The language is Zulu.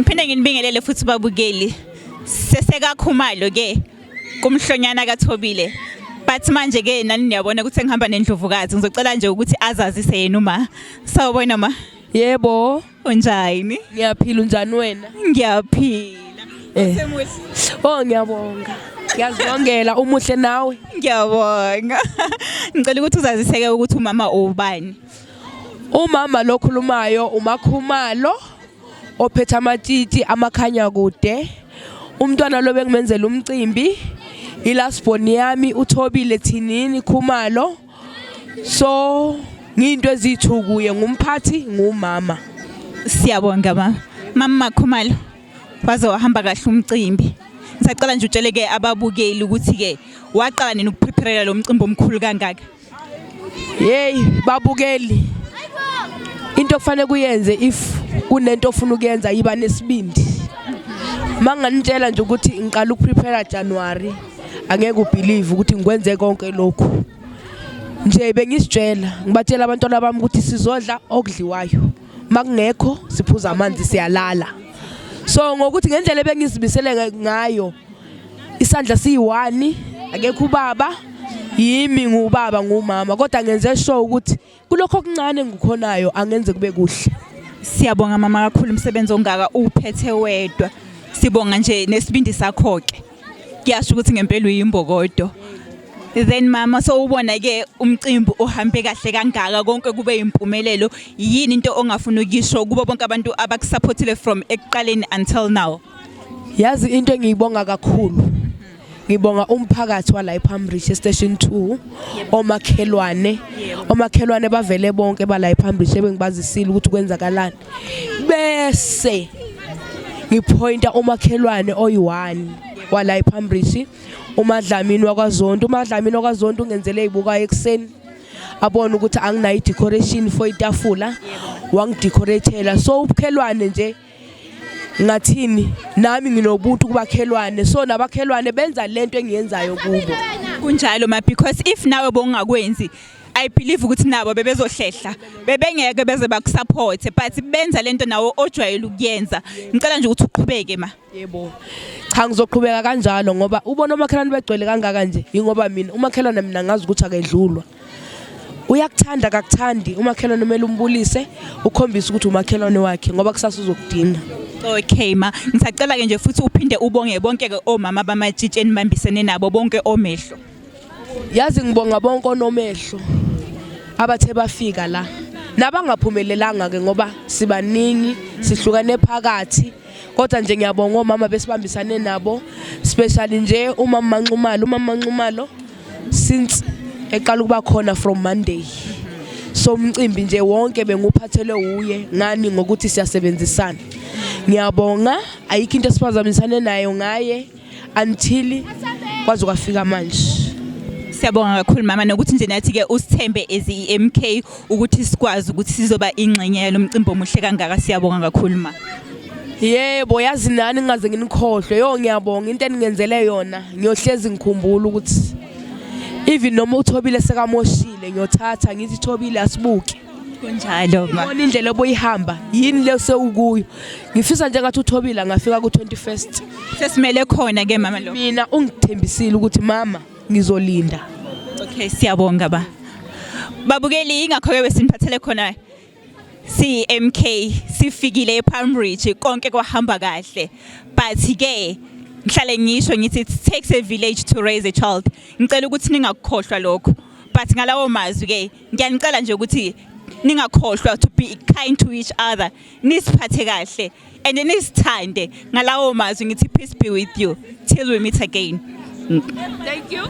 Ngiphinde nginibingelele futhi babukeli. SesekaKhumalo ke kumhlonyana kaThobile. But manje ke nani niyabona ukuthi engihamba nendlovukazi. Ngizocela nje ukuthi azazise yena uma. Sawubona ma. Yebo. Unjani? Ngiyaphila, unjani wena? Ngiyaphila. Usemuhle. Oh, ngiyabonga. Ngiyazibongela, umuhle nawe. Ngiyabonga. Ngicela ukuthi uzaziseke ukuthi umama ubani. Umama lokhulumayo uMakhumalo ophethe amatshitshi amakhanya kude. Umntwana lo bengimenzela umcimbi i-last born yami uThobile Thinini Khumalo. So ngiyinto ezithu kuye, ngumphathi, ngumama. Siyabonga mama. Mama Makhumalo, waze wahamba kahle umcimbi. Ngisacela nje utshele ke ababukeli ukuthi ke waqala nini ukuprepare lo mcimbi omkhulu kangaka? Hey babukeli, into okufanele kuyenze if kunento ofuna ukuyenza, yiba nesibindi. Manganitshela nje ukuthi ngiqala ukuprepare January, angeke ubelieve ukuthi ngikwenze konke lokhu. Nje bengisitshela, ngibatshela abantwana bami ukuthi sizodla okudliwayo, makungekho siphuza amanzi, siyalala. So ngokuthi ngendlela ebengizimisele ngayo, isandla siyi-one, akekho ubaba, yimi ngubaba, ngumama, kodwa ngenze sure ukuthi kulokho okuncane engikukhonayo angenze kube kuhle. Siyabonga mama kakhulu, umsebenzi ongaka uphethe wedwa. Sibonga nje nesibindi sakho ke. Kuyasho ukuthi ngempela uyimbokodo. Then mama, sowubona ke umcimbi uhambe kahle kangaka, konke kube impumelelo, yini into ongafuna ukisho kubo bonke abantu abakusupportile from ekuqaleni until now? Yazi, into engiyibonga kakhulu, ngibonga umphakathi wala ePalm Ridge Station 2, omakhelwane. Omakhelwane bavele bonke bala ePalm Ridge ebengibazisile ukuthi kwenzakalani, bese ngipointa umakhelwane oyi-1 wala ePalm Ridge, uMadlamini wakwaZonto. UMadlamini wakwaZonto ungenzele ibukayo ekuseni, abona ukuthi anginayo i-decoration for itafula, wangidecoratela. So ubukhelwane nje, ngathini, nami nginobuntu kubakhelwane, so nabakhelwane benza lento engiyenzayo kubo. Kunjalo ma, because if nawe bongakwenzi, I believe ukuthi nabo bebezohlehla, bebengeke beze bakusupport, but benza lento nawo ojwayele ukuyenza. Ngicela nje ukuthi uqhubeke ma. Yebo, cha, ngizoqhubeka kanjalo, ngoba ubona omakhelwane begcwele kangaka nje ingoba mina umakhelwane mina ngazi ukuthi akedlulwa. Uyakuthanda akakuthandi, umakhelwane kumele umbulise, ukhombise ukuthi umakhelwane wakhe, ngoba kusasa uzokudinga. Okay ma, ngisacela ke nje futhi uphinde ubonge bonke ke omama bamatshitshi enibambisene nabo, bonke omehlo. Yazi, ngibonga bonke onomehlo abathe bafika la nabangaphumelelanga ke, ngoba sibaningi, sihlukane phakathi, kodwa nje ngiyabonga omama besibambisane nabo, especially nje umama Manxumalo. Umama Manxumalo since eqala ukuba khona from Monday, so umcimbi nje wonke benguphathelwe uye ngani ngokuthi siyasebenzisana. Ngiyabonga, ayikho into esiphazamisane nayo ngaye until kwaze kwafika manje. Siyabonga kakhulu mama, nokuthi nje nathi ke usithembe as iMK ukuthi sikwazi ukuthi sizoba ingxenye yalomcimbi omuhle kangaka. Siyabonga kakhulu ma. Yebo, yazi nani ngingaze nginikhohlwe. Yo, ngiyabonga into eningenzele yona, ngiyohlezi ngikhumbula ukuthi even noma uThobile sekamoshile, ngiyothatha ngithi, "Thobile, asibuke." Kunjalo ma. Ibona indlela oboyihamba yini le sewukuyo. Ngifisa nje ngathi uThobile angafika ku-21st. Sesimele khona ke mama lo. Mina ungithembisile ukuthi, "Mama, ngizolinda." Okay, siyabonga ba. Babukeli, ingakho ke besiniphathele khona CMK, sifikile ePalm Ridge, konke kwahamba kahle. But ke ngihlale ngisho ngithi it takes a village to raise a child. Ngicela ukuthi ningakukhohlwa lokho. But ngalawo mazwi ke ngiyanicela nje ukuthi ningakhohlwa to be kind to each other, nisiphathe kahle and nisithande. Ngalawo mazwi ngithi peace be with you till we meet again. Thank you.